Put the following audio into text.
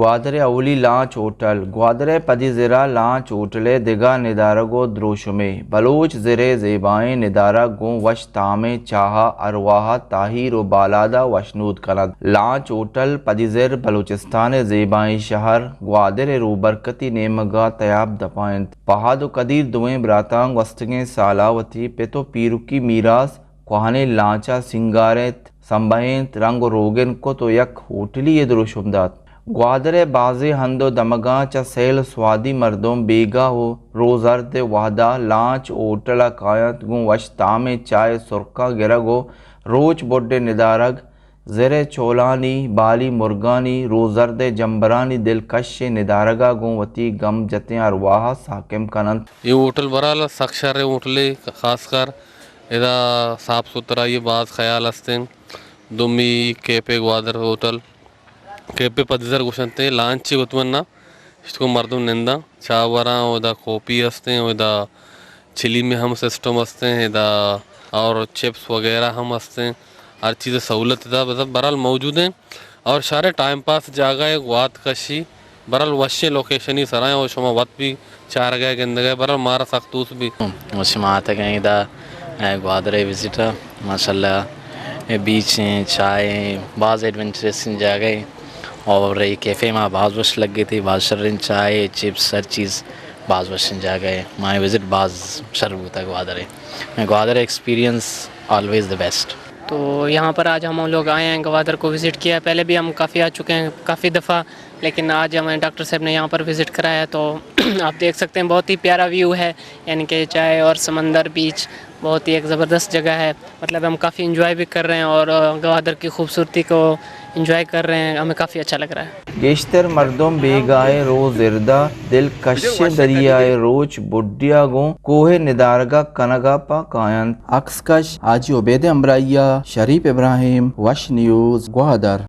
گوادر ءِ اولی launch hotel. Gwadar ءِ پدی زر ءَ لانچ ہوٹل ءِ دگہ ندارگ ءُ دروشمے۔ بلوچ زر ءِ زیبائیں ندارگ گوں وش تامیں چاہ ءُ ارواہ ءَ تاہیر ءُ بالاد ءَ وشنود کن اَنت۔ لانچ ہوٹل پدی زر بلوچستان ءِ زیبائیں شہر گوادر ءِ روبرکتی نیمگ ءَ تیاب دپ ءَ اِنت۔ پہاد ءُ قدیر دوئیں براتاں گوستگیں سال ءَ وتی پت ءُ پیرکی میراث کوہنیں لانچ ءَ سینگارینت، سمبہینت، رنگ ءُ روگن کت ءُ یک ہوٹلی یے دروشم دات۔ گوادر ءِ بازیں ہند ءُ دمگاں چہ سیل ءُ سوادی مردم بیگاہ ءُ روزرد ءِ وہد ءَ لانچ ءُ ہوٹل ءَ کاینت، گوں وش تامیں چاہ ءِ سرکاں گرگ ءُ روچ بڈ ءِ ندارگ، زر ءِ چولانی، بالی مرگانی، روزرد ءِ جمبرانی دلکشیں ندارگ ءَ گوں وتی گم جتیں ارواہ ءَ ساکم کن اَنت۔ اے ہوٹل بہرحال سک شریں ہوٹلے، خاص کر ادا صاف ستھرائی ءِ باز خیال است اِنت۔ دومی کیفے گوادر ہوٹل، کیفے پدیزر گوشنت، لانچ ءَ گوت من نا، اشتگو مردم ننداں، چاہ وراں، ادا کافی است اِنت، ادا چلی میں ہم سسٹم است اِنت، ادا اور چپس وغیرہ ہم است اِنت، ہر چیز سہولت ادا مطلب بہرحال موجود اِنت۔ اور شارے ٹائم پاس جاگہ ہے، گوات کشی، بہرحال وشیں لوکیشنی سرا اِنت اور شما وت بھی چارگئے گندگئے، بہرحال مارا سخت دوست بھی۔ وشی ما آتگیں ادا، اے، گوادر ءِ وزٹ ءَ، ماشاءاللہ، اے بیچ اِنت، چاہ اِنت، باز ایڈونچرس جاگہ اِنت اور اے کیفے ما باز وش لگیت، باز شریں چاہ، چپس، ہر چیز باز وشیں جاگہ اِنت۔ ما وزٹ باز شر بوتگ گوادر ءِ۔ Gwadar experience always the best. تو یہاں پر آج ہم لوگ آئے ہیں، گوادر کو وزٹ کیا ہے۔ پہلے بھی ہم کافی آ چکے ہیں، کافی دفعہ، لیکن آج ہمیں ڈاکٹر صاحب نے یہاں پر وزٹ کرایا، تو آپ دیکھ سکتے ہیں بہت ہی پیارا ویو ہے، یعنی کہ چائے اور سمندر، بیچ، بہت ہی ایک زبردست جگہ ہے۔ مطلب ہم کافی انجوائے بھی کر رہے ہیں اور گوادر کی خوبصورتی کو انجوائے کر رہے ہیں، ہمیں کافی اچھا لگ رہا ہے۔ گیشتر مردم بیگاہ ءِ روزرد ءَ دلکشیں دریا ءِ روچ بڈی ءَ گوں کوہ ءِ ندارگ ءَ کنگ ءَ پہ کاینت۔ عکس کش حاجی عبید ءِ ہمراہی ءَ شریف ابراہیم، وش نیوز، گوادر۔